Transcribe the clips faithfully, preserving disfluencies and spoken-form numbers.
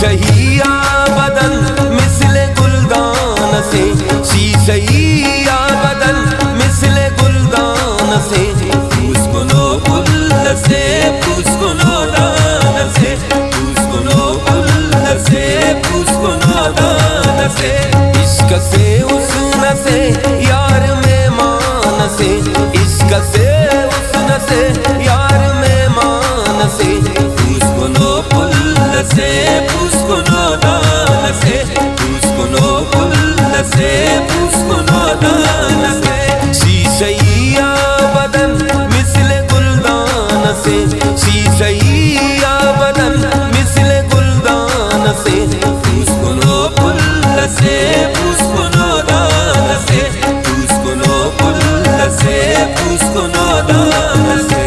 شیشہی آ بدن مثل گلدان اسے، شیشہی آ بدن مثل گلدان اسے، پوسکنو پھل اسے، پوسکنو دان اسے، پوسکنو پھل اسے، پوسکنو دان اسے۔ عشق اسے، حسن اسے، یار مہمان اسے، عشق اسے، حسن اسے، یار مہمان اسے، پوسکنو پھل اسے، پوسکنو دان اسے، پوسکنو پھل اسے، پوسکنو دان اسے۔ شیشہی آ بدن مثل گلدان اسے، شیشہی آ بدن مثل گلدان اسے، پوسکنو پھل اسے، پوسکنو دان اسے، پوسکنو پھل اسے، پوسکنو دان اسے۔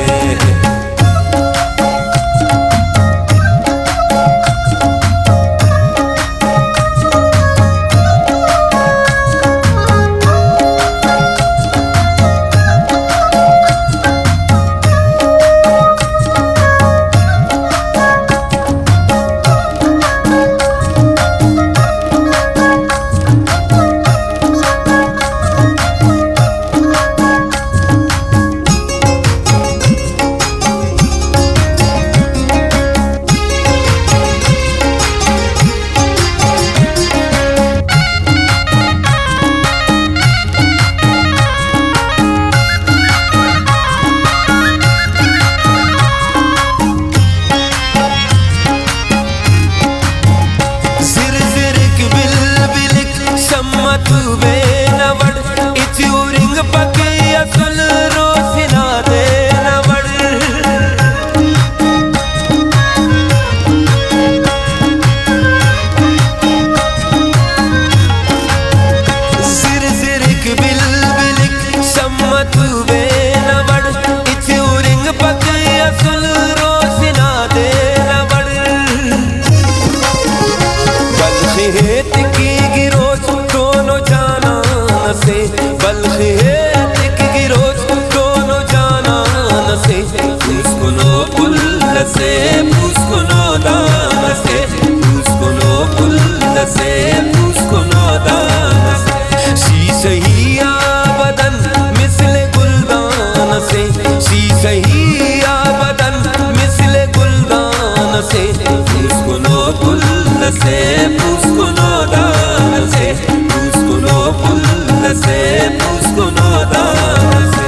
زرزرک بلبلک شمع توبین وڑ، ہچ ہرنگ پک اسل روشنا دین وڑ۔ زرزرک بلبلک شمع توبین وڑ، ہچ ہرنگ پک اسل روشنا دین وڑ۔ بلخ ایتکی گروس دونو جانان اسے، بلخ ایتکی گروس دونو جانان اسے، پوسکنو پھل اسے، پوسکنو دان اسے، پوسکنو پھل اسے، پوسکنو دان اسے۔ شیشہی آ بدن مثل گلدان اسے، شیشہی آ بدن مثل گلدان اسے، پوسکنو پھل اسے، پوسکنو دان اسے، پوسکنو پھل اسے، پوسکنو دان اسے۔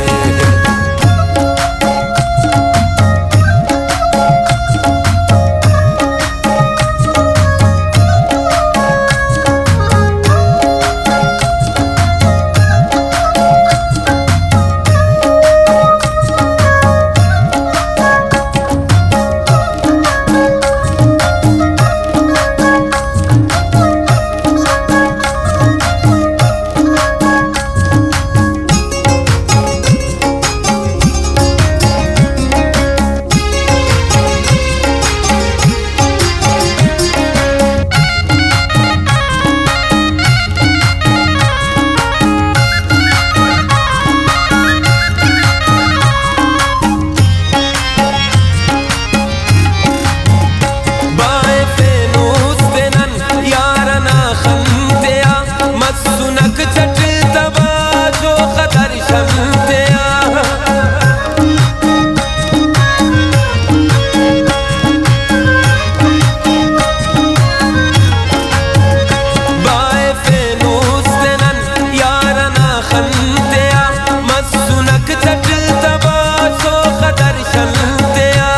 بائفینوس تینا یار انا خن تیا، مسنک چٹ تباہ جو خدر شن تیا۔ بائفینوس تینا یار انا خن تیا، مسنک چٹ تباہ جو خدر شن تیا۔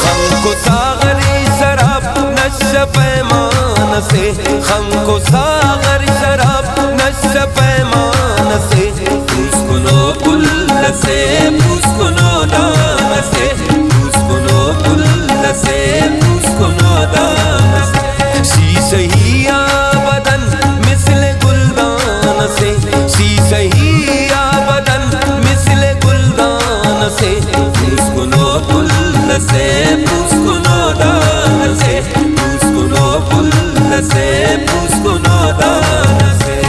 خنکو ساغر شراب نشہ پیمان اسے، خنکو ساغر شراب نشہ پیمان اسے، پوسکنو پھل اسے، پوسکنو دان اسے، پوسکنو پھل اسے، پوسکنو دان اسے۔ شیشہی آ بدن مثل گلدان اسے، شیشہی آ بدن مثل گلدان اسے، پوسکنو پھل اسے، پوسکنو دان اسے، پوسکنو پھل اسے، پوسکنو دان اسے۔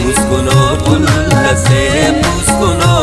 پوسکنو پھل اسے پوسکنو